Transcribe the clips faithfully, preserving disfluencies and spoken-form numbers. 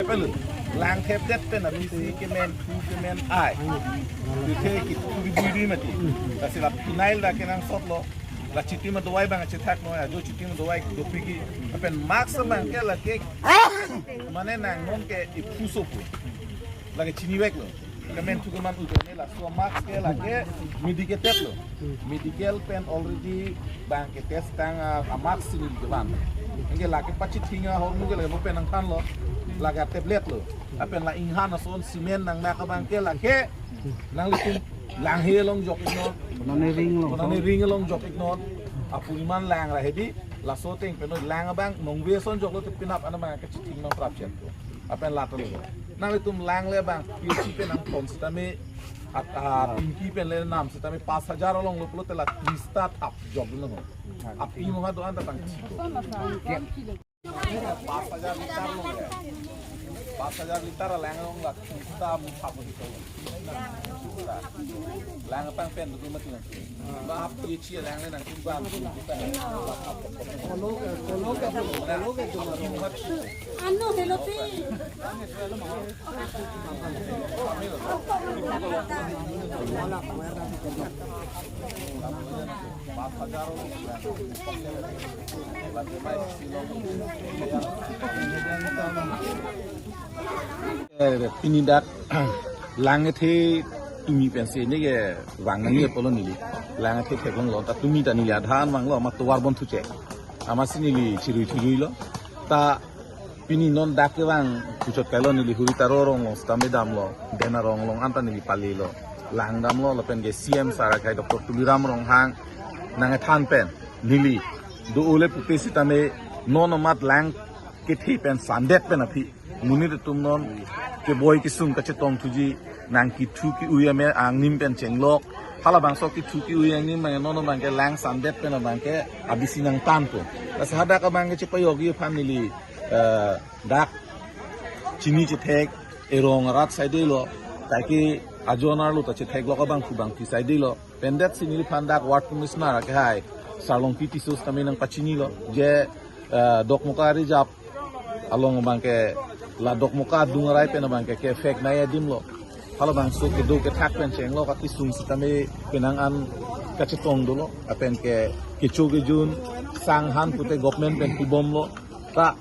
Pelu, lang thepdet pen abisi kemen thu kemen ai. Duthe kithu kibui dui mati. Lasi la phenyl dak kenangsotlo. La chitim adawai abang chethak noi, ajo chitim adawai dopik ke. Lapen mask abang ke lake, mane nang non ke iphu sopu. Lake chiniveklo. Kemen thu kemen ujo ne laso mask ke lake medicated lo. Medical pen already abang ke test tang, ah, mask si neli kevan. Anke lake pachithing ahormu ke lake mo pen nangthanlo. Lake tablet lo. Lapen la inghan ason cement nangnak abang ke lake nanglitum langhe along jok-iknon. Konane ring lo. Konane ring along jok-iknon. Apuriman lang ra hedi. Laso ateng pen lang abang nongve ason joklo te penap an abang kachithing nangprap chet ko. Lapen lato lo. Nanglitum lang le abang, P H C pen nangthom sitame, at, ah, pinki pen le nam sitame pas hajar along lo pulote la tris ta thap jok dun ho. Api mo ha do-an ta tang chiko. Pas hajar litar along le. Pas hajar litar lang along la tris ta mo thap mo dito. Lang abang pen do mati nang. Ba hap P H C lang le nangtum ban. Ano, hello, pi. Eh, pini dak lang kethe tumi pensi ne kevang nangji apotlo neli. Lang kethe theklonglo, ta tumi ta neli adhan vanglo, ma tovar bon thuche. Amatsi neli chirui thujuilo. Ta pini non dak kevang puchot kailo, neli Huri Taro rong along sitame damlo, Den Arong along anta neli palilo. Lang damlo lapen ke C M sir akhai Doctor Tuliram Ronghang nangkethan pen neli do ole pupe sitame non amat lang kethe pen sandet pen aphi monit atum non keboi kesung kachetong thuji, nang kithu ki-ui ame angnim pen chenglok. Halabangso kithu ki-ui angnim abang non abang ke lang sandet pen abang ke abisi nangthanpo. Lasi hadak abang ke chepajokji aphan neli, eh, dak chini chethek, erong arat saidelo, kaike ajonar lo ta chetheklok abang pu abang phi saidelo. Pendet si neliphan dak ward commissioner akhai Sarlongpi Tisso sitame nangpachinilo je, eh, Dokmoka Reserve along abang ke la Dokmoka adung arai pen abang ke ke fake nai adim lo. Halabangso kedo kethak pen chenglok akesung sitame penang an kachetong dolo. Lapen ke kecho kejun sang han pute government pen pibomlo. Ta,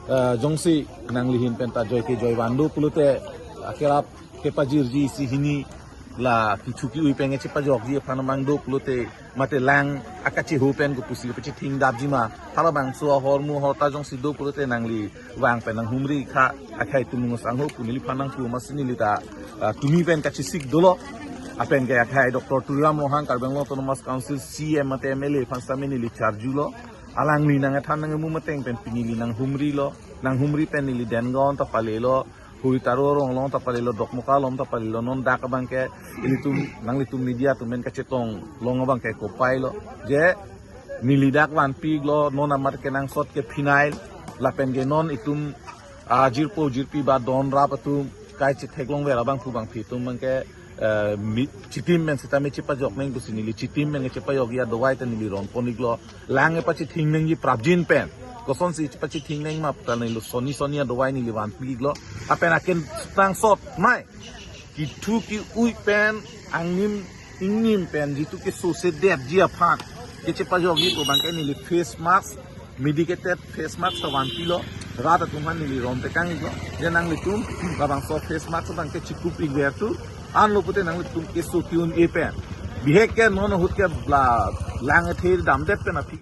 eh, jongsi nanglihin pen ta joi ke joi van do pulote akerap kepajirji isi hini la kithu ki-ui pen chepajokji aphan abang do pulote mate lang akacheho pen kopusi pachithing dapji ma. Halabangso ahormu ahorta jongsi do pulote nangli vang pen nanghumri kha, akhai Tumung Sangho pu neliphan nangpu amatsi neli ta, ah, tumi pen kachesik dolo. Lapen ke akhai Doctor Tuliram Ronghang Karbi Anglong Autonomous Council C M mate M L A aphan sitame neli charjulo. Alangli nangkethan nangmu mateng pen pini neli nanghumrilo. Nanghumri pen neli Dengaon ta palelo. Huri Taro rong along ta palelo, Dokmoka along ta palelo, non dak abang ke ilitum, nanglitum media atum pen kachetong long abang ke kopai lo. Je neli dak vanpiklo, non amat kenangsot ke phenyl, lapen ke non itum, ah, jirpo jirpi ba don rap atum kai chetheklongver abang pu abang phi atum abang ke, eh, mi, chitim pen sitame chepajok nang pusi neli chitim pen chepajokji adawai ta neli ronpon-iklo. Lang epachithing nangji prapjin pen. Kosonsi chepachithing nang ma pu ta neli soni soni adawai neli vanpiklo. Lapen akenangsot mai kithu ki-ui pen angnim ingnim pen jitu keso sedetji aphan kechepajokji pu abang ke neli face mask, medicated face mask ta vanpilo. Rat atum aphan neli rontekang-iklo. Je nanglitum labangso face mask abang ke chikup-ikver thu, anlo pute nanglitum keso ki-un-e pen. Bihek ke non ahut ke la lang kethe damdet pen aphi.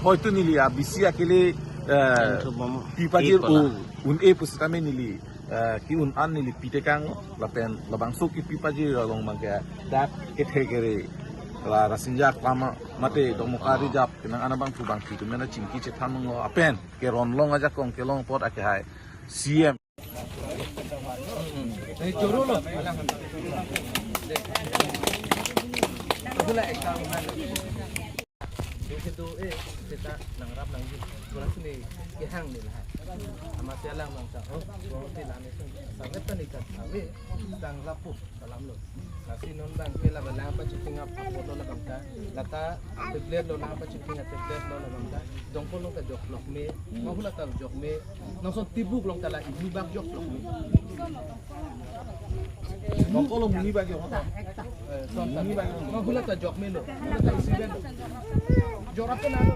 Hoitu neli abisi akele, eh, Pi pajir, eh, o un-e pusitame neli, eh, ki-un an neli pitekang lapen labangso kipi pajir along abang ke dak kethe kere la Rasinja Klama mate Dokmoka Reserve kenang an abang pu abang phi atum pen chingki chethan nanglo lapen keron long ajakong kelong apot akhai C M. Doke do-e, seta nangrap nangji. Pulang sini kehang ni lahai. Amatsi alang nangta, oh, berarti lani sung. Sangat tani kat ave, tang lapu, salam lo. Lasi non bang ke la bang lang pachething ap apor lo labang ta. Lata tablet lo lang pachething ap tablet lo labang ta. Dongkol along ta jok lok me, mahula ta jok me. Nongso tibuk along ta la ini bak jok lok me. Dongkol along muni bak jok. Eh, son ta. Muni bak jok. Mahula ta jok me lo. Hula ta isi ben. Jora pe na lo.